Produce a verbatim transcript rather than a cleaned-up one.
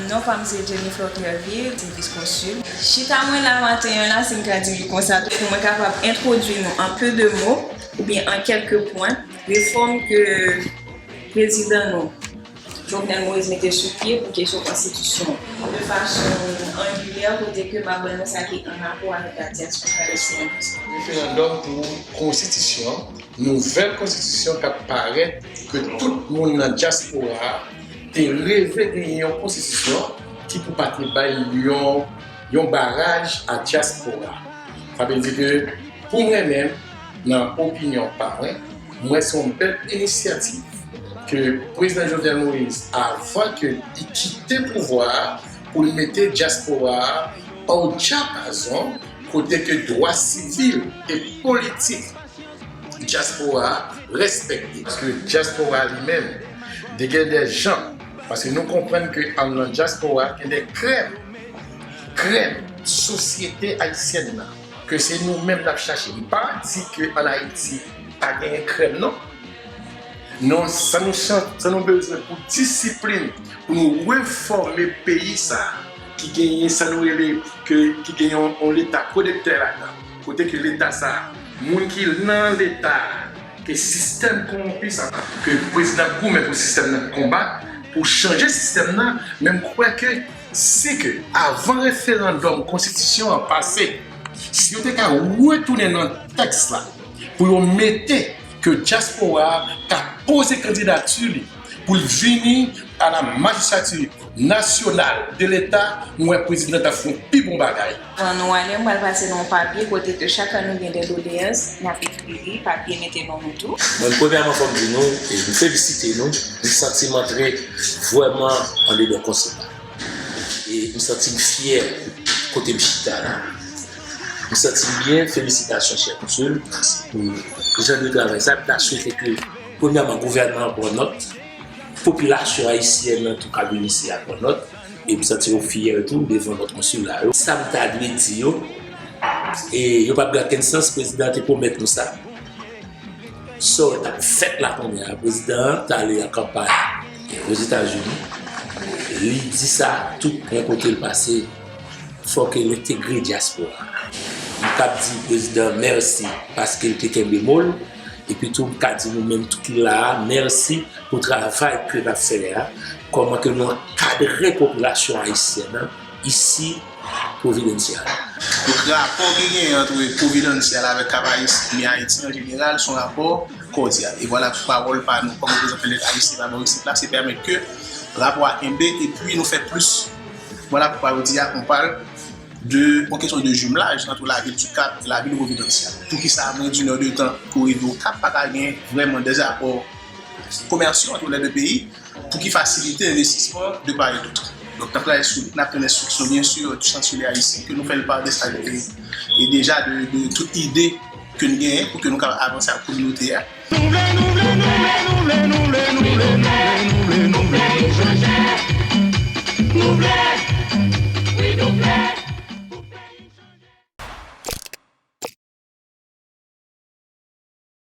Non pa m se Jennifer Clerville, se vis konsil. Chita mwen la maten an la, si m ka di li konsa, pou mwen kapab entwodui nou an pe de mo, oubyen an kèlke pwen, refòm ke prezidan nou, Jovenel Moïse, mete sou pye pou kesyon konstitisyon an, de fason angilyè, kote ke m ap ban nou sa ki an rapò avèk la dyaspora ayisyen. Referandòm pou konstitisyon an, nouvèl konstitisyon k ap parèt, ke tout moun nan dyaspora a te reve genyen yon konstitisyon ki pou pa te bay yon, yon baraj a dyaspora. Sa vle di ke pou mwen menm, nan opinyon pa mwen, mwen se yon bèl inisyativ ke prezidan Jovenel Moïse, avan ke li kite pouvwa a, pou l mete dyaspora a o dyapazon kote ke dwa sivil e politik dyaspora a respekte. Paske dyaspora a li menm, de gen de jan, paske nou konprann ke anndan dyaspora a gen de krèm, krèm sosyete ayisyèn nan, ke se nou menm n ap chache. M pa di ke ann Ayiti pa genyen krèm, non. Non, sa nou chan-, sa nou bezwen pou disiplin, pou nou refòme peyi sa a, ki genyen sa nou rele ke, ki genyen yon, yon leta kodektè ladan. Kote ke leta sa a, moun ki nan leta a, ke sistèm kowonpi sa a, ke prezidan ap goumen pou sistèm nan konbat, pou chanje sistèm nan, men m kwè ke si ke avan referandòm konstitisyon an pase, si yo te ka retounen nan tèks la, pou yo mete ke dyaspora a ka poze kandidati li pou l vini a la majistrati nasyonal de leta, m wè prezidan t ap fè yon pi bon bagay. Avan nou ale, m pral pase nou yon papye kote ke chak an nou gen de doleyans, n ap ekri li, papye mete non nou tou. Mwen, premyèman, fò m di nou, e m felisite nou, m santi m antre vrèman andedan konsèy la. E m santi m fyè kote m chita la. M santi m byen, felisitasyon, chè konsil, pou jan de travay sa. M ta swete ke, premyèman, gouvènman an pran nòt, popilasyon ayisyèn nan tou k ap vin isi a pran nòt, e m santi yo fyè tou devan nòt konsil la yo. Sa m ta dwe di yo, e yo p ap gen okenn sans, prezidan an te pwomèt nou sa. Sa w wè k ap fèt la kounye a, prezidan an t ale an kanpay Ozetazini. Li di sa tout pwen kote l pase, fòk l entegre dyaspora a. M t ap di prezidan an mèsi paske l te kenbe mo l, epi tou m ka di nou menm tout ki la a, mèsi pou travay ke n ap fè a, kòman ke nou ankadre popilasyon ayisyèn nan isi Providencial. Donk, rapò ki genyen ant Providencial avèk Cap Haïtien, men Ayiti an jeneral, se yon rapò kòdyal. E vwala, pawòl pa nou, kòm reprezantan Leta ayisyen ladan isit la, se pèmèt ke rapò a kenbe, epi nou fè plis. Vwala poukwa jodi a, on parle de, yon kesyon de jumelage entre la ville du Cap et la ville Providencial. Poukisa moins d'une heure de temps pou rive au Cap, pa ka gen vrèman des accords commerciaux entre les deux pays? Pou ki fasilite envestisman de part et d'autre. Donk, n ap travay sou li, n ap tann enstriksyon, byen si, di Chanselyè ayisyen, ke nou fè l pa de sa, e, e deja de, de tout ide ke n genyen pou ke nou kapab avanse ak kominote a. Nou vle, nou vle, nou vle, nou vle, nou vle, nou vle, nou vle, nou vle, nou vle, nou vle.